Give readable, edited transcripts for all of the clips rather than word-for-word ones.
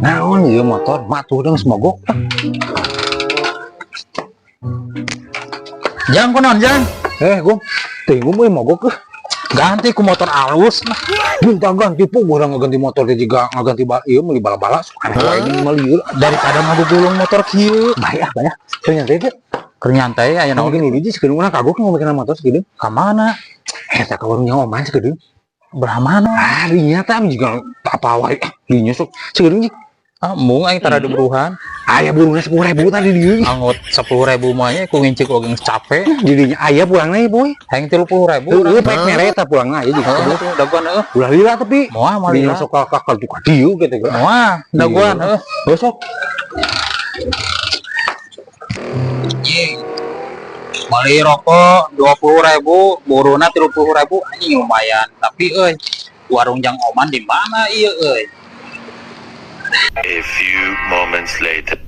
Naon ieu motor matuh dong mogok. Jang, kunaon, Jang? Eh, gum. Teuing, gum, euy, mogok euy. Ganti ku motor alus lah. Minta ganti pu urang ngaganti motor teh jiga ngaganti ba ieu meuli bala-bala sok aneh wae ini meuli ieu. Daripada ngagugulung motor kieu. Bae ah, bae ah. Keur nyantai teh. Keur nyantai aya naon? Mungkin hiji sakedeung urang kagok ngomekeun motor sakedeung. Ka mana? Eta ka warungnya Oman sakedeung. Belah mana? Ah, dinya teh abi juga apa wae. Ah, dinya sok sakedeung jig. Ah, mung aing tara buruhan. Aya burungna 10.000 tadi di dieu. Anggot 10.000 mah nya ku ngincik oge geus capek. Di dinya aya pulangna ye, boy. Hayang 30.000. Heueuh, pek mere eta pulangna aya juga. Heeh, tuh dagoan heueuh. Ulah lila tapi. Moal moal Dinya lila. sok ka ka ka dieu gitu. Moal dagoan heueuh. Heuh, sok. Anjing. Beli rokok 20.000, buruna 30.000, anjing lumayan. Tapi euy, warung Jang Oman di mana ieu euy? A few moments later.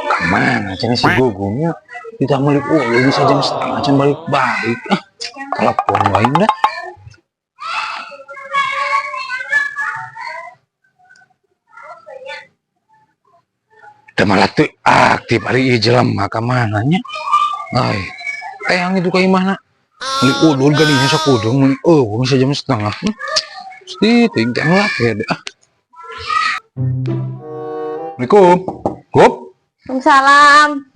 Kemana cenah si Gugumnya? Kita meuli, oh, bisa jam setengah can balik-balik. Ah, telepon wae dah. Teu malah teu aktif ari ieu jelema ka mana nya? Ai, eyang itu ka imahna. Meuli udud geuning sok udung meuli eueuh bisa jam setengah. Pasti teuing teh lah ah. Assalamualaikum. Gup. Waalaikumsalam.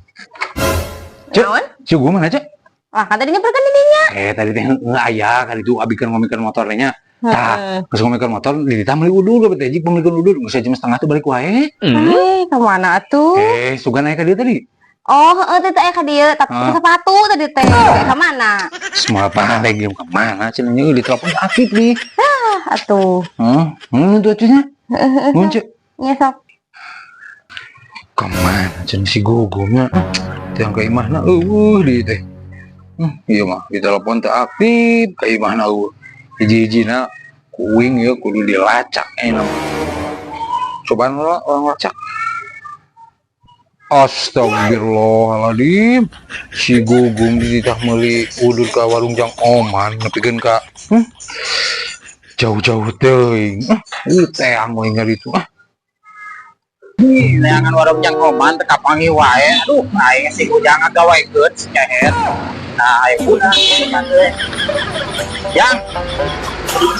Cek, Naon? Cek gua mana, Cek? Wah, kan tadi nyamperkan didinya. Eh, tadi teh heueuh aya kali itu abi kan ngomongkeun motornya. Tah, geus ngomongkeun motor di ditah meuli udud teh jik pemilikeun udud geus jam setengah tuh balik wae. Eh, ka mana atuh? Eh, sugan aya ka dieu tadi. Oh, heeh teh aya ka dieu, tapi Ah. sepatu tadi teh. Ka mana? Semua balik ka mana cenah nya di telepon aktif nih. Ah, atuh. Heeh, tuh atuhnya. Mun, Cek. Nya sok. Ka mana cenah si Gugumnya? Teh ka imahna eueuh di teh. Iya mah di telepon teh aktif ka imahna eueuh. Hiji-hijina kuing ya kudu dilacak enak. Cobaan lah orang lacak. Astagfirullahaladzim. Si Gugum dititah meuli udud ka warung Jang Oman nepikeun ka jauh-jauh teuing. Ah, ieu teh amoy itu ah. Neangan warung Jang Oman teu kapanggih wae. Aduh, aing si Ujang ngagawekeun si nyehet. Nah, aing guna euy. Jang.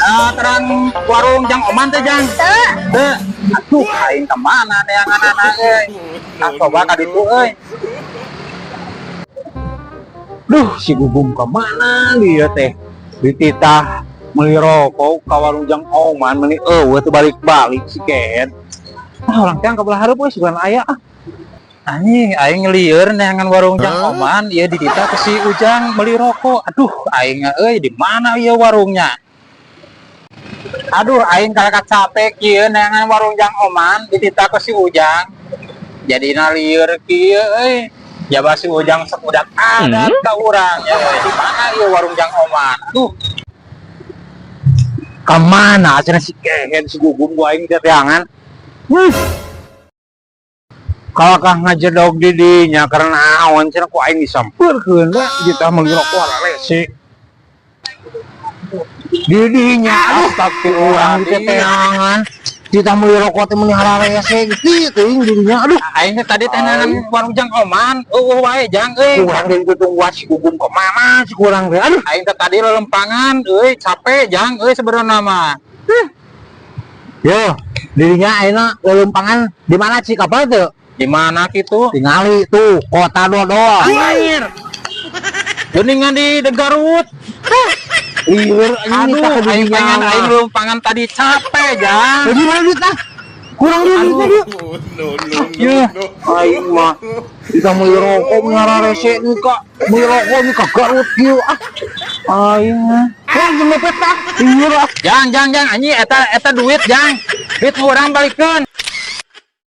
Ah, terang warung Jang Oman teh, Jang. Teu. Teu. Aduh, aing ka mana neanganana euy. Ah, coba ka ditu euy. Duh, si Gugum ka mana dia teh? Dititah meuli rokok ka warung Jang Oman meuni eueuh teu balik-balik si Ken. Ah, orang teh ka belah hareup we sugan aya ah. Anjing, aing lieur neangan warung Jang Oman, ieu dititah ke si Ujang beli rokok. Aduh, aing euy di mana ieu warungnya? Aduh, aing kalahka capek kieu neangan warung Jang Oman, dititah ke si Ujang. Jadina lieur kieu euy. Jaba si Ujang sekudak adat ka urang ya euy. Di mana ieu warung Jang Oman? Aduh, Ka mana cenah si Ken si Gugum gua aing teh teangan. Kalau kah ngajedog di dinya karena awan cenah ku aing disampeurkeun da ditah meuli rokok rese. Di dinya astagfirullah di teangan. Ditah meuli rokok teh meuni hararese gitu teuing di dinya aduh. Aing teh tadi teh neangan warung Jang Oman, eueuh wae Jang euy. Kurang dari itu tungguan si Gugum ke mana si kurang teh aduh. Aing teh tadi lelempangan euy, capek Jang euy sebenarnya mah. Yo, dirinya ayeuna lelempangan di mana sih kapal tuh? Di mana kitu? Tingali tuh kota dodol. Anjir. Geuningan di Garut. Lieur anjing Aduh, aing pengen aing lempangan tadi capek, Jang. Lagi mana duit ah? Kurang duit tadi. Ya, aing mah kita meuli rokok ngararese nih kak. Meuli rokok nih ka Garut kieu ah. Aing mah. Eh, jeung mepet ah. Lieur ah. Jang, Jang, Jang, anjing eta eta duit, Jang. Duit urang balikeun.